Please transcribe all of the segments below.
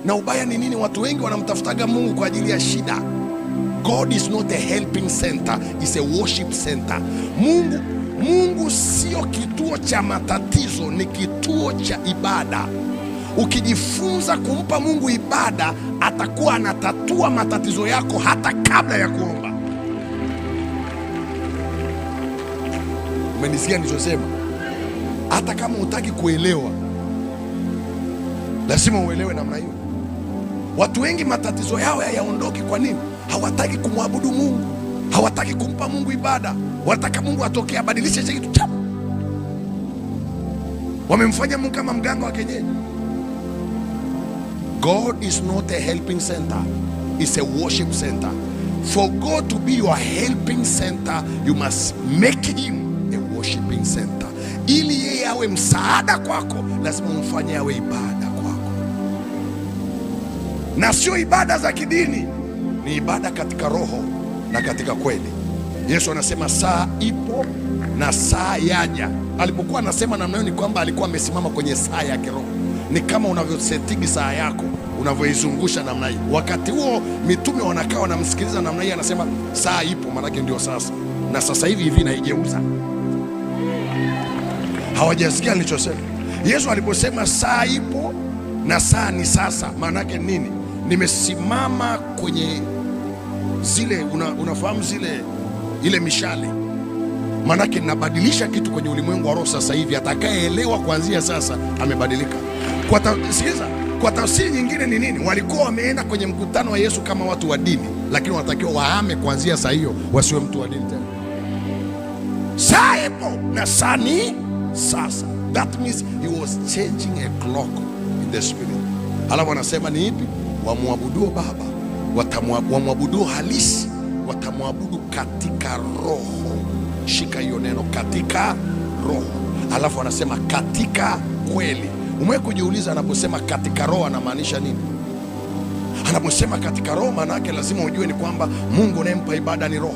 Na ubaya ni nini? Watu wengi wanamtafutaga Mungu kwa ajili ya shida. God is not a helping center, is a worship center. Mungu sio kituo cha matatizo, ni kituo cha ibada. Ukijifunza kumpa Mungu ibada, atakuwa anatatua matatizo yako hata kabla ya kuomba. Umenisikia nilichosema? Hata kama hutaki kuelewa, lazima uelewe namna hiyo. Watu wengi matatizo yao hayaondoki. Kwa nini? Hawataki kumwabudu Mungu, hawataki kumpa Mungu ibada, wanataka Mungu atokee abadilishe hicho kitu chap. Wamemfanya Mungu kama mganga wa kienyeji. God is not a helping center, it's a worship center. For God to be your helping center, you must make him a worshiping center. Ili yeye awe msaada kwako, lazima umfanye awe ibada kwako, na sio ibada za kidini, ni ibada katika roho na katika kweli. Yesu anasema saa ipo na saa yaja. Alipokuwa anasema namna hiyo, ni kwamba alikuwa amesimama kwenye saa ya kiroho. Ni kama unavyosetigi saa yako, unavyoizungusha namna hii. Wakati huo mitume wanakaa wanamsikiliza namna hii, anasema saa ipo, maanake ndio sasa, na sasa hivi hivi naigeuza. Hawajasikia nilichosema. Yesu aliposema saa ipo na saa ni sasa, maanake nini? Nimesimama kwenye zile unafahamu zile ile mishale, maanake nabadilisha kitu kwenye ulimwengu wa roho sasa hivi. Atakayeelewa kuanzia sasa amebadilika. Sikiliza, kwa tafsiri nyingine ni nini? Walikuwa wameenda kwenye mkutano wa Yesu kama watu wa dini, lakini wanatakiwa wahame kuanzia saa hiyo, wasiwe mtu wa dini tena. Saa ipo na saa ni sasa. That means he was changing a clock in the spirit. Alafu anasema ni ipi? Wamwabuduo Baba wamwabuduo halisi watamwabudu katika roho. Shika hiyo neno, katika roho. Alafu anasema katika kweli. Umewahi kujiuliza anaposema katika roho anamaanisha nini? Anaposema katika roho, maana yake lazima ujue ni kwamba Mungu unayempa ibada ni roho.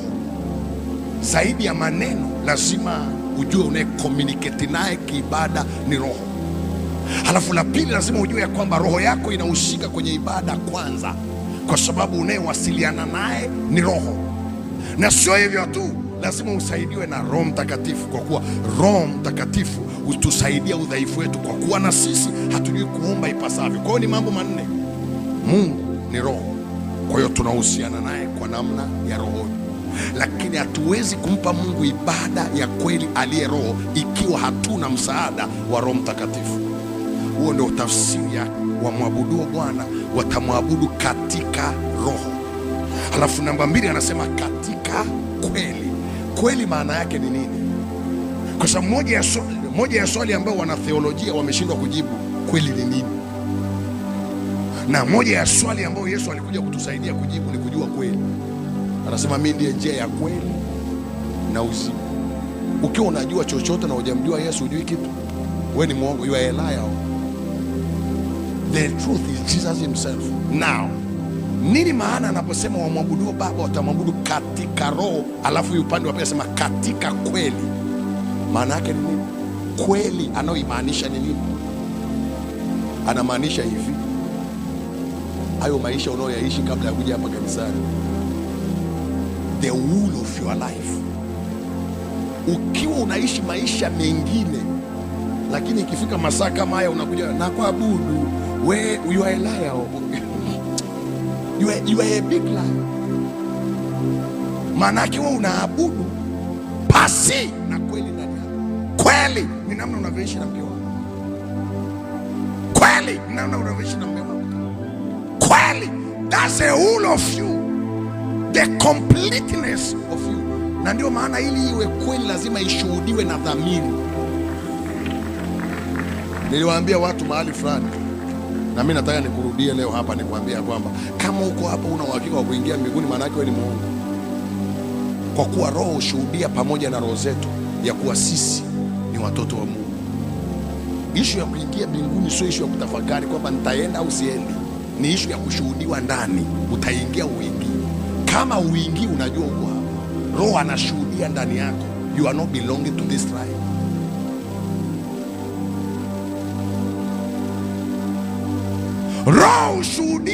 Zaidi ya maneno, lazima ujue unaye communicate naye kiibada ni roho. Halafu la pili, lazima ujue ya kwamba roho yako inahusika kwenye ibada kwanza, kwa sababu unayewasiliana naye ni roho. Na sio hivyo tu, lazima usaidiwe na Roho Mtakatifu, kwa kuwa Roho Mtakatifu hutusaidia udhaifu wetu, kwa kuwa na sisi hatujui kuomba ipasavyo. Kwa hiyo ni mambo manne. Mungu ni roho, kwa hiyo tunahusiana naye kwa namna ya roho, lakini hatuwezi kumpa Mungu ibada ya kweli aliye roho ikiwa hatuna msaada wa Roho Mtakatifu. Huo ndio tafsiri ya wamwabuduo Bwana watamwabudu katika roho. Alafu namba mbili anasema katika kweli. Kweli maana yake ni nini? Kwa sababu moja ya swali ambayo wanatheolojia wameshindwa kujibu, kweli ni nini? Na moja ya swali ambayo Yesu alikuja kutusaidia kujibu ni kujua kweli. Anasema mimi ndiye njia ya kweli na uzima. Ukiwa unajua chochote na hujamjua Yesu, hujui kitu, wewe ni mwongo, you are a liar. The truth is Jesus himself. Now, nini maana anaposema wamwabuduo Baba watamwabudu katika roho, alafu huyu upande wa pili anasema katika kweli? Maana yake ni nini? Kweli anayoimaanisha ni nini? Anamaanisha hivi, hayo maisha unayoyaishi kabla ya kuja hapa kanisani, the whole of your life. Ukiwa unaishi maisha mengine, lakini ikifika masaa kama haya unakuja na kuabudu, we you are a liar. You are a big liar. Maana yake wewe unaabudu pasi na kweli ndani yako. Kweli ni namna unavyoishi na mke wako. Kweli ni namna unavyoishi na mume wako. Kweli, that's the whole of you, the completeness of you. Na ndio maana ili iwe kweli lazima ishuhudiwe na dhamiri. Niliwaambia watu mahali fulani, na mimi nataka nikurudie leo hapa nikwambia kwamba kama uko hapa una uhakika wa kuingia mbinguni, maana yake wewe ni mwongo, kwa kuwa Roho hushuhudia pamoja na roho zetu ya kuwa sisi ni watoto wa Mungu. Ishu ya kuingia mbinguni sio ishu ya kutafakari kwamba nitaenda au siendi, ni ishu ya kushuhudiwa ndani. Utaingia uingii. Kama uingii, unajua uko hapa. Roho anashuhudia ndani yako, you are not belonging to this tribe. Roho hushuhudia.